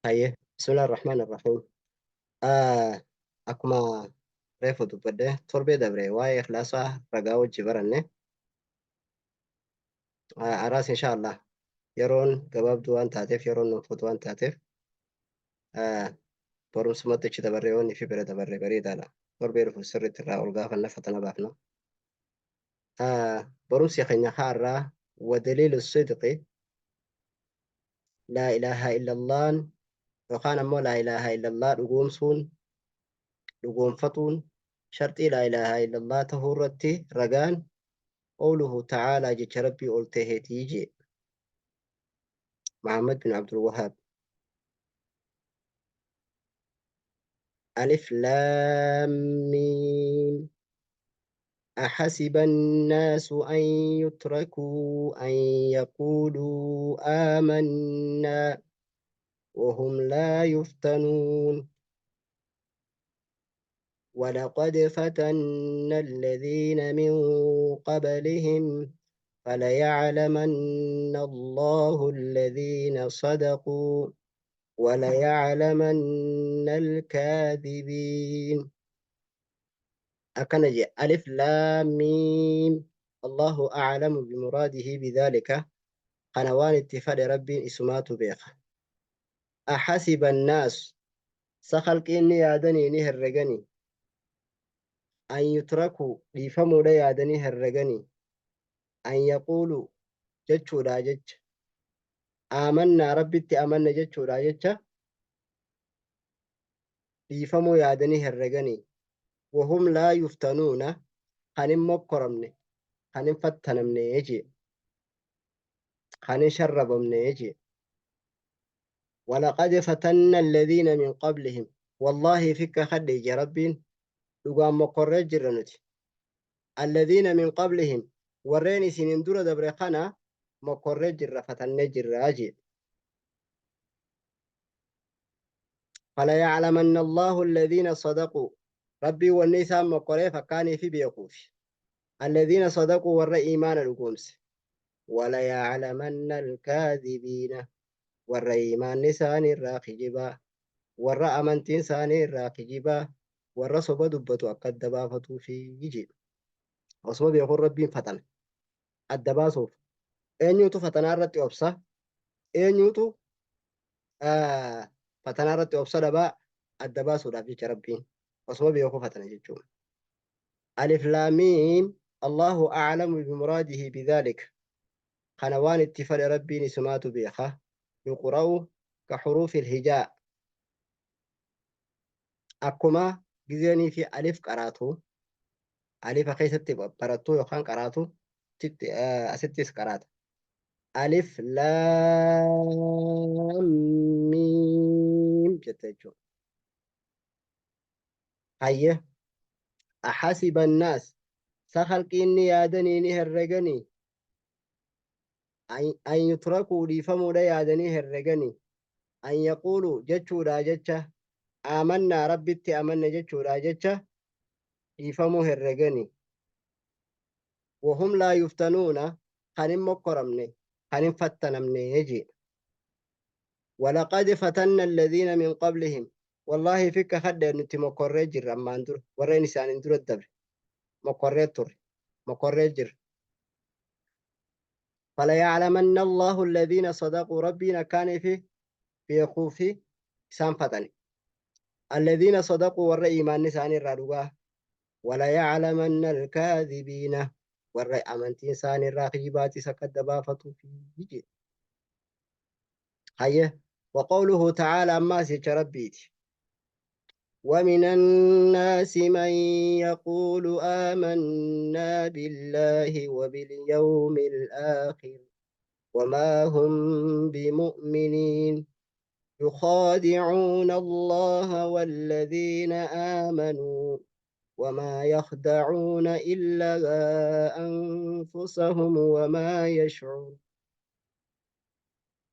Hayyee. Bismillaahi Rahmaan Rahiim. Akkuma reefu dubbadhe torbee dabre waa'ee ikhlaasaa ragaa wajji baranne. Arraas insha Allah yeroon gabaabduu waan taateef yeroon nuuf fuutu waan taateef barumsumatti achi dabarree waan fi bira dabarree bareedaadha. Torbee dhufu sirriitti irraa ol gaafanna fatana baafna. Barumsi keenya har'aa wa daliilu sidqi laa ilaaha illallaan yookaan ammoo laa ilaaha illallah dhugoomsuun dhugoomfatuun sharxii laa ilaaha illallah tahuu irratti ragaan qawluhu ta'aalaa jecha rabbii ol taheetii jee Muhammad bin Abdul Wahhaab. Alif laam miim أحسب الناس أن يتركوا أن يقولوا آمنا وهم لا يفتنون ولقد فتنا الذين من قبلهم فليعلمن الله الذين صدقوا وليعلمن الكاذبين. Akkana jee alif laam miim Allahu a'lamu bimuraadihi bidhaalika kana waan itti fadhe rabbiin isumaatu beeka. Ahasiba annaas sa khalqiin ni yaadanii ni herreganii an yutrakuu dhiifamuudha yaadanii herreganii an yaquuluu jechuudhaa jecha aamannaa rabbitti amanne jechuudhaa jecha dhiifamuu yaadanii herreganii wahum laa yuftanuuna kan hin mokkoramne kan hin fattanamne jee kan hin sharrabamne jee. Walaqad fatanna alladhiina min qablihim wallaahi fikka kadhe jee rabbiin dhugaan mokkorree jirra nuti alladhiina min qablihim warreen isinin dura dabre kana mokkorree jirra fatannee jirra jee. Falayaclamanna Allaahu alladhiina sadaquu Rabbiin wanni isaan mokkoreef akkaanii fi beekuufi alladhiina sadaquu warra iimaana dhugoomse walayaclamanna alkaadhibiina warra iimaanni isaanii irraa kijibaa warra amantiin isaanii irraa kijibaa warra soba dubbatu akka adda baafatuufi jedhe. Osuma beekuun Rabbiin fatana adda baasuuf eenyuutu fatanaa irratti obsa eenyuutu fatanaa irratti obsa dhabaa adda baasuudhaaf jecha Rabbiin osuma beekuu fatana jechuudha. Alif laam miim Allahu a'lamu bimuraadihi bidhaalik kana waan itti fadhe Rabbiin isumaatu beeka. Yuqra'u ka huruufil hijaa akkuma gizeenii fi alif qaraatu alifa keessatti barattuu yookaan qaraatu asittis qaraata. Alif laam miim jette jechuudha. Hayyee ahasiba annaas sa khalqiin ni yaadanii ni herreganii an yutrakuu dhiifamuudha yaadanii herreganii an yaquuluu jechuudha jecha aamannaa rabbitti amanne jechuudha jecha dhiifamuu herreganii wahum laa yuftanuuna kan hin mokkoramne kan hin fattanamne jee. Walaqad fatanna alladhiina min qablihim wallaahi fikka kadhee nuti mokkorree jirra ammaan dura warreen isaaniin dura dabre mokkorree turre mokkorree jirra. Falayaclamanna Allahu alladhiina sadaquu rabbiin akkaanii fi beekuu fi isaan fatane. Alladhiina sadaquu warra iimaanni isaanii irraa dhugaa walayaclamanna alkaadhibiina warra amantiin isaanii irraa kijibaatis akka adda baafatuufi jedhe. Hayyee waqawluhu ta'aala ammaas jecha rabbiiti. ومن الناس من يقول آمنا بالله وباليوم الآخر وما هم بمؤمنين يخادعون الله والذين آمنوا وما يخدعون إلا أنفسهم وما يشعرون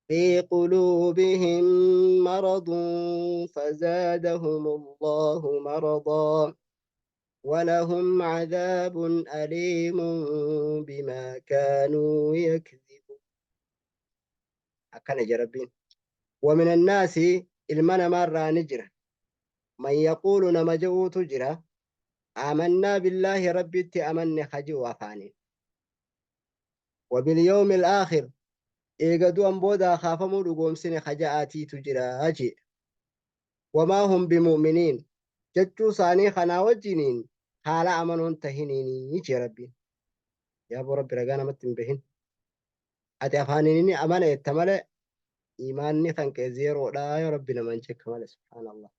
في قلوبهم مرض فزادهم الله مرضا ولهم عذاب أليم بما كانوا يكذبون. أكن جربين Wa min annaasi ilma namaarraa ni jira man yaquulu nama je'uutu jira aamannaa billaahi Rabbitti amanne ka je'u afaaniin. Wa bilyawmil aakhir eega du'an boodaa kaafamuu dhugoomsine ka ja'aatiitu jira je'e. Wamaa hum bimu'miniin jechuu isaanii kanaa wajjiniin haala amanoon tahiniini je'e Rabbiin. Yaa boo Rabbi ragaa namatti hin bahin. Ati afaaniin inni amana jetta malee iimaanni kan kee zeeroodha yoo Rabbi namaan jekka malee subhaanallah.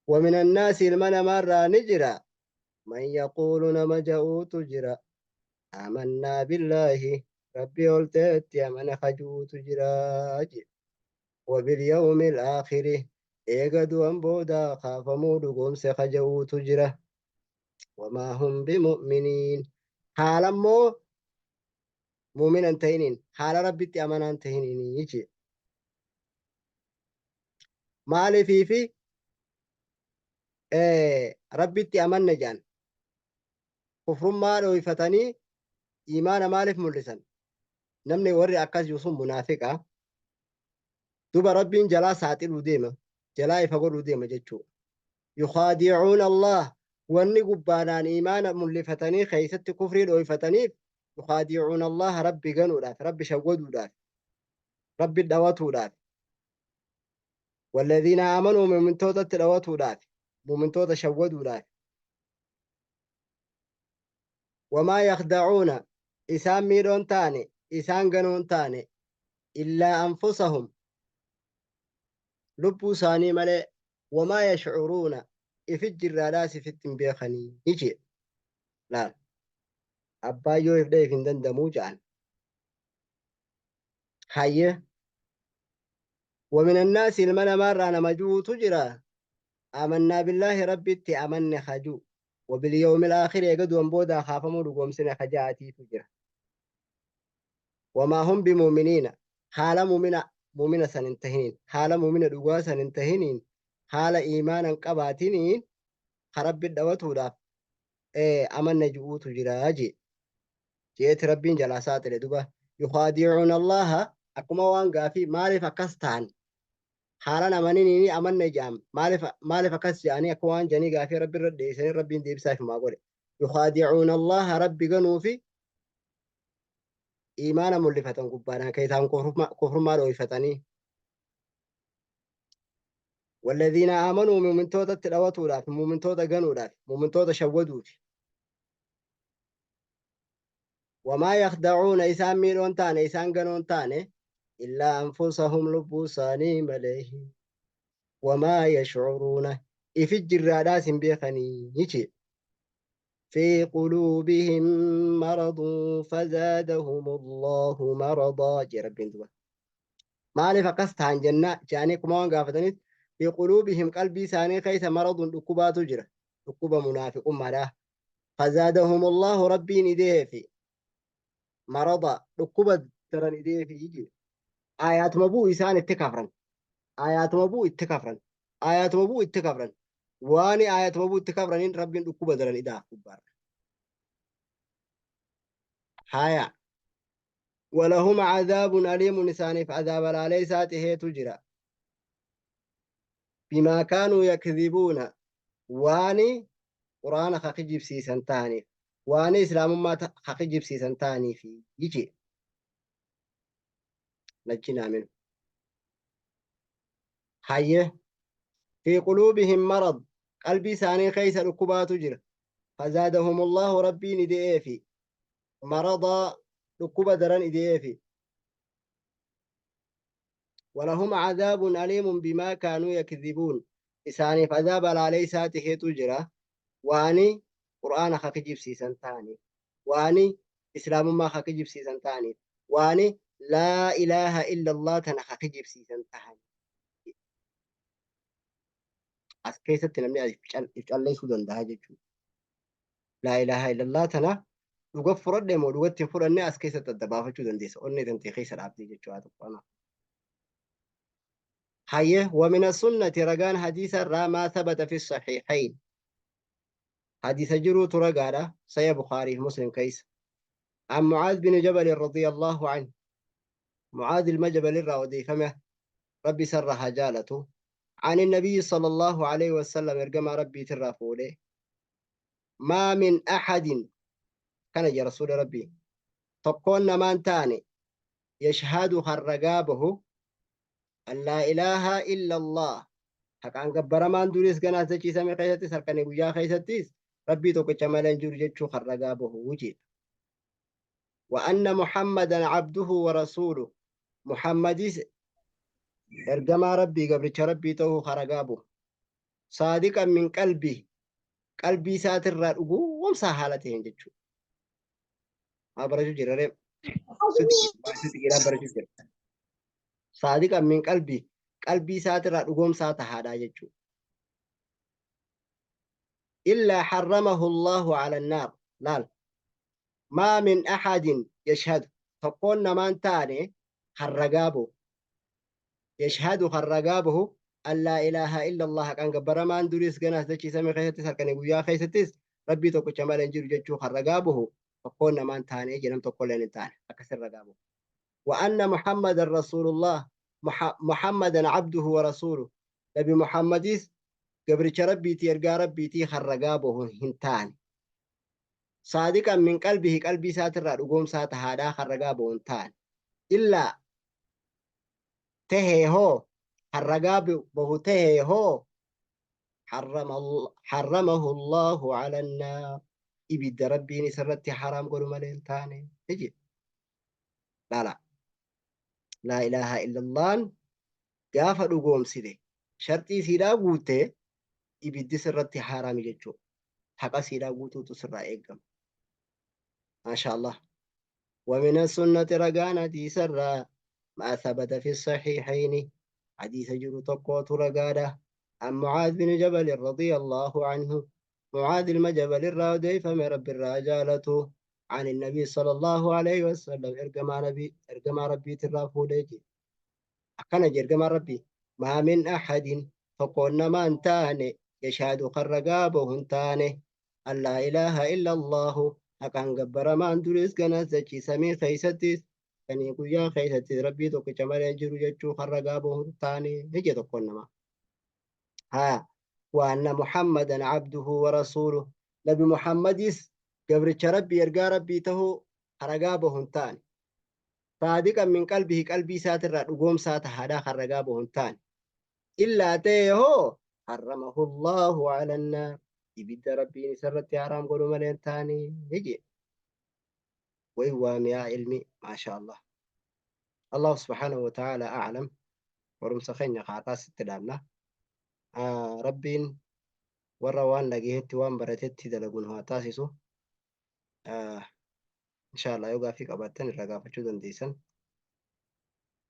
Wa minan naasi ilma namaarraa ni jira man yaquulu nama ja'uutu jira aamannaa billaahi Rabbii ol ta'etti amane kajuutu jira jedhe. Wa bilyawmil aakhiri eega du'an boodaa kaafamuu dhugoomse kaja'uutu jira. Wamaa hum bimu'miniin haala immoo mu'mina hin ta'iniin haala Rabbitti amanaa hin ta'iniin jee. Maaliifii fi Rabbitti amanne jedhan kufrummaa dhooyfatanii iimaana maaliif mul'isan? Namni warri akkas jiru sun munaafiqa. Duba Rabbiin jalaa saaxiluu deema, jalaa ifa godhuu deema jechuudha. Yukhaadi'uuna Allaah wanni gubbaadhaan iimaana mul'ifatanii keessatti kufrii dhooyfataniif yukhaadi'uuna Allaah Rabbi ganuudhaaf, Rabbi shawwaduudhaaf, Rabbi dhawatuudhaaf. Walladhiina aamanuu mu'mintootatti dhawatuudhaaf, mu'mintoota shawwaduudhaaf. Wamaa yakhda'uuna isaan miidhoon taane, isaan ganoon taane, illaa anfusahum lubbuu isaanii malee wamaa yash'uruuna ifi jirraadhaas ifitti hin beekanii jee. Laal abbaan yoo if dhahe if hin dandamuu ja'an. Hayyee wamin annaasi ilma namaarraa nama ju'uutu jira aamannaa billaahi Rabbitti amanne ka ju'u wabilyawmil aakhiri eega du'an boodaa kaafamuu dhugoomsine ka ja'atiitu jira. Wamaa hum bimu'miniina haala mu'mina mu'mina san hin tahiniin haala mu'mina dhugaa san hin tahiniin haala iimaana hin qabaatiniin ka Rabbi dhawatuudhaaf amanna ju'uutu jira jee jeeti Rabbiin jalaa saaxile. Duba yukhaadi'uuna Allaaha akkuma waan gaafii maaliif akkas tahan haalan amaniniini amanna je'an maaliif akkas je'anii akka waan je'anii gaafii Rabbi irra dheeysanii Rabbiin deebisaa ifumaa godhe. Yukhaadi'uuna Allaaha Rabbi ganuufi iimaana mul'ifatan gubbaadhaan keessaan kufrummaa dhooyfatanii. Walladhiina aamanuu mu'mintootatti dhawatuudhaaf, mu'mintoota ganuudhaaf, mu'mintoota shawwaduufi. Wamaa yakhda'uuna isaan miidhoon taane, isaan ganoon taane, illaa anfusahum lubbuu isaanii malee. Wamaa yash'uruuna ifi jirraadhaas hin beekanii jee. Fi quluubihim maradun fazaadahumullahu maradaa jee Rabbiin duba. Maaliif akkas tahan jenna jedhanii akkuma waan gaafataniif fi quluubihim qalbii isaanii keessa maradun dhukkubaatu jira. Dhukkuba munaafiqummaadha. Fazaadahumullahu Rabbiin ideefi marada dhukkuba daran ideefi jee. Aayaatuma bu'u isaan itti kafran. Aayaatuma bu'u itti kafran. Aayaatuma bu'u itti kafran. Waani aayatuma bu'u itti kafraniin Rabbiin dhukkuba daran idaaf gubbaarra. Haya. Walahum cadaabun aliimun isaaniif adaaba laaleysaa tiheetu jira. Bimaa kaanuu yakdhibuuna waani quraana ka kijibsiisan tahaniif waani islaamummaa ka kijibsiisan tahaniifi jee. Najjinaa minhu. Hayyee. Fi quluubihim marad qalbii isaanii keessa dhukkubaatu jira. Fazaadahumullaahu Rabbiin ide'eefi maradaa dhukkuba daran ide'eefi. Walahum cadaabun aliimun bimaa kaanuu yakdhibuun isaaniif azaaba laaleysaa tiheetu jira waani qur'aana ka kijibsiisan tahaniif waani islaamummaa ka kijibsiisan tahaniif waani laa ilaaha illallah tana ka kijibsiisan tahaniif. As keessatti namni if calleessuu danda'a jechuudha. Laa ilaaha illallah tana dhuga fudhadhe moo dhugatti hin fudhanne as keessatti adda baafachuu dandeessa. Onnee tantee keessa dhaabdee jechuudha tokko. Hayyee wa mina sunnati ragaan hadiisa irraa maa thabata fi sahihayn. Hadiisa jiruutu ragaadha. Sahih Bukhaarii fi Muslim keessa. An Mucaaz bin Jabal radiyallahu anhu. Mucaaz ilma Jabal irraa odeeyfame, Rabbi isarraa haa jaalatu. عن النبي صلى الله عليه وسلم ergamaa Rabbiitirraa fuudhe. ما من أحد, kana jee Rasuuli Rabbii, tokkoon namaan taane, يشهد kan ragaa bahu, أن لا إله إلا الله, haqaan gabbaramaan duris ganaas dachii samii keessattis halkanii guyyaa keessattis Rabbii tokkicha malee hin jiru jechuu kan ragaa bahu jedha. وأن محمدا عبده ورسوله, Muhammadis ergamaa Rabbii, gabricha Rabbii ta'uu kan ragaa bahu. صادقا من قلبه, qalbii isaatirraa dhugoomsaa haala ta'een jechuudha. Maal barachuu jira ree? Sitti giraa barachuu jira. صادقا من قلبه, qalbii isaatirraa dhugoomsaa tahaadhaa jechuudha. إلا حرمه الله على النار. Laal. ما من أحد يشهد, tokkoon namaan taane kan ragaa bahu. يشهد kan ragaa bahu, أن لا إله إلا الله, kan gabbaramaan duris ganaas dachii samii keessattis halkanii guyyaa keessattis Rabbii tokkicha malee hin jiru jechuu kan ragaa bahu tokkoon namaan taane jedham, tokkolleen hin taane akkasin ragaa bahu. وأن محمدا رسول الله, محمدا عبده ورسوله, Nabi Muhammadis gabricha Rabbiitii, ergaa Rabbiitii kan ragaa bahu hin taane. صادقا من قلبه, qalbii isaatirraa dhugoomsaa tahaadhaa kan ragaa bahu hin taane. إلا tahee hoo, kan ragaa bahu tahee hoo, حرمه الله على النار, ibidda Rabbiin isarratti haraam godhu malee hin taane jedhe. Laala. لا إله إلا الله gaafa dhugoomsite, sharxii siidhaa guutte, ibiddi sirratti haraami jechuudha. Haqa siidhaa guutuutu sirraa eegama. ما شاء الله. ومن السنة, ragaan hadiisarraa, ما ثبت في الصحيحين, حديث jiru tokkootu ragaadha. عن معاذ بن جبل رضي الله عنه, معاذ ilma Jabal irraa odeeffame, Rabbi irraa jaalatu, عن النبي صلى الله عليه وسلم, ergamaa nabii, ergamaa Rabbiitirraa fuudhee jira. Akkana jee ergamaan Rabbii: ما من أحد, tokkoon namaan taane, يشهد kan ragaa bahu hin taane, أن لا إله إلا الله, haqaan gabbaramaan duris ganas dachii samii keeysattis kanii guyyaa keeysattis Rabbii tokkicha malee jiru jechuu kan ragaa bahu hin taane jee tokkoon namaa. Haa, وأن محمدا عبده ورسوله, Nabi Muhammadis gabricha Rabbii, ergaa Rabbii tahuu ragaa bahu hin taane. صادقا من قلبه, qalbii isaatirraa dhugoomsaa tahaadhaa kan ragaa bahu hin taane. إلا ta'e hoo, حرمه الله على النار, ibidda Rabbiin isarratti haraam godhu malee hin taane jee. Way waamiyaa ilmi, ما شاء الله. الله سبحانه وتعالى أعلم. Barumsa keenya kaarraa sitti dhaabna. Rabbiin warra waan dhageetti, waan baratetti dalaguun haa taasisu. Inshallah, yoo gaaffii qabaattan irraa gaafachuu dandeessan.